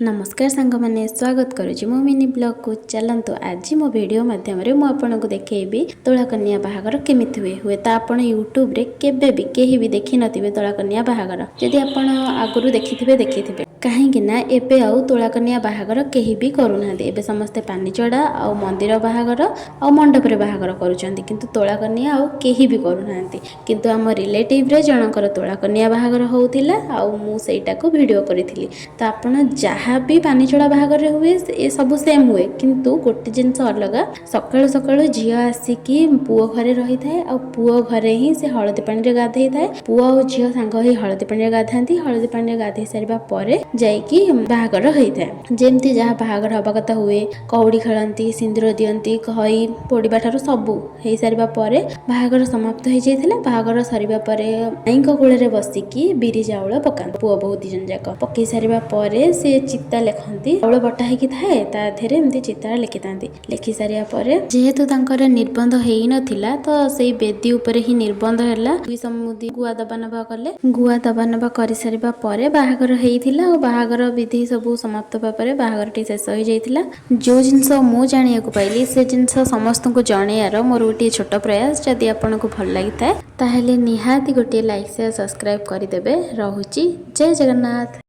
ନମସ୍କାର ସାଙ୍ଗମାନେ, ସ୍ୱାଗତ କରୁଛି ମୋ ମିନି ବ୍ଲଗ୍କୁ। ଚାଲନ୍ତୁ, ଆଜି ମୋ ଭିଡ଼ିଓ ମାଧ୍ୟମରେ ମୁଁ ଆପଣଙ୍କୁ ଦେଖେଇବି ତୋଳାକନ୍ୟା ବାହାଘର କେମିତି ହୁଏ। ହୁଏତ ଆପଣ ୟୁଟ୍ୟୁବରେ କେବେ ବି କେହି ବି ଦେଖିନଥିବେ ତୋଳାକନ୍ୟା ବାହାଘର। ଯଦି ଆପଣ ଆଗରୁ ଦେଖିଥିବେ, ଦେଖିଥିବେ। କାହିଁକି ନା ଏବେ ଆଉ ତୋଳାକନ୍ୟା ବାହାଘର କେହି ବି କରୁନାହାନ୍ତି। ଏବେ ସମସ୍ତେ ପାନିଚଡ଼ା ଆଉ ମନ୍ଦିର ବାହାଘର ଆଉ ମଣ୍ଡପରେ ବାହାଘର କରୁଛନ୍ତି, କିନ୍ତୁ ତୋଳାକନ୍ୟା ଆଉ କେହି ବି କରୁନାହାନ୍ତି। କିନ୍ତୁ ଆମ ରିଲେଟିଭରେ ଜଣଙ୍କର ତୋଳାକନ୍ୟା ବାହାଘର ହେଉଥିଲା ଆଉ ମୁଁ ସେଇଟାକୁ ଭିଡ଼ିଓ କରିଥିଲି। ତ ଆପଣ ଯାହା ବି ପାନିଚଡ଼ା ବାହାଘରରେ ହୁଏ, ଏ ସବୁ ସେମ୍ ହୁଏ, କିନ୍ତୁ ଗୋଟେ ଜିନିଷ ଅଲଗା। ସକାଳୁ ସକାଳୁ ଝିଅ ଆସିକି ପୁଅ ଘରେ ରହିଥାଏ ଆଉ ପୁଅ ଘରେ ହିଁ ସେ ହଳଦୀ ପାଣିରେ ଗାଧେଇଥାଏ। ପୁଅ ଆଉ ଝିଅ ସାଙ୍ଗ ହେଇ ହଳଦୀ ପାଣିରେ ଗାଧାନ୍ତି। ହଳଦୀ ପାଣିରେ ଗାଧେଇ ସାରିବା ପରେ ଯାଇକି ବାହାଘର ହେଇଥାଏ। ଯେମିତି ଯାହା ବାହାଘର ହେବା କଥା ହୁଏ, କଉଡ଼ି ଖେଳନ୍ତି, ସିନ୍ଦୁର ଦିଅନ୍ତି, ଖଇ ପୋଡ଼ିବା ଠାରୁ ସବୁ ହେଇସାରିବା ପରେ ବାହାଘର ସମାପ୍ତ ହେଇଯାଇଥିଲା। ବାହାଘର ସରିବା ପରେ ଆଈଙ୍କ କୋଳରେ ବସିକି ବିରି ଚାଉଳ ପକାନ୍ତି ପୁଅ ବୋହୂ ଦି ଜଣ ଯାକ। ପକେଇ ସାରିବା ପରେ ସେ ଚିତା ଲେଖନ୍ତି। ଚାଉଳ ବଟା ହେଇକି ଥାଏ, ତା ଦେହରେ ଏମିତି ଚିତା ଲେଖିଥାନ୍ତି। ଲେଖି ସାରିବା ପରେ ଯେହେତୁ ତାଙ୍କର ନିର୍ବନ୍ଧ ହେଇନଥିଲା, ତ ସେଇ ବେଦୀ ଉପରେ ହିଁ ନିର୍ବନ୍ଧ ହେଲା। ଦୁଇ ସମୁଦି ଗୁଆ ଦବା ନେବା କଲେ। ଗୁଆ ଦବା ନେବା କରିସାରିବା ପରେ ବାହାଘର ହେଇଥିଲା ଆଉ ବାହାଘର ବିଧି ସବୁ ସମାପ୍ତ ହେବା ପରେ ବାହାଘରଟି ଶେଷ ହେଇଯାଇଥିଲା। ଯେଉଁ ଜିନିଷ ମୁଁ ଜାଣିବାକୁ ପାଇଲି, ସେ ଜିନିଷ ସମସ୍ତଙ୍କୁ ଜଣେଇବାର ମୋର ଗୋଟିଏ ଛୋଟ ପ୍ରୟାସ। ଯଦି ଆପଣଙ୍କୁ ଭଲ ଲାଗିଥାଏ, ତାହେଲେ ନିହାତି ଗୋଟିଏ ଲାଇକ୍, ସେୟାର, ସବସ୍କ୍ରାଇବ୍ କରିଦେବେ। ରହୁଛି, ଜୟ ଜଗନ୍ନାଥ।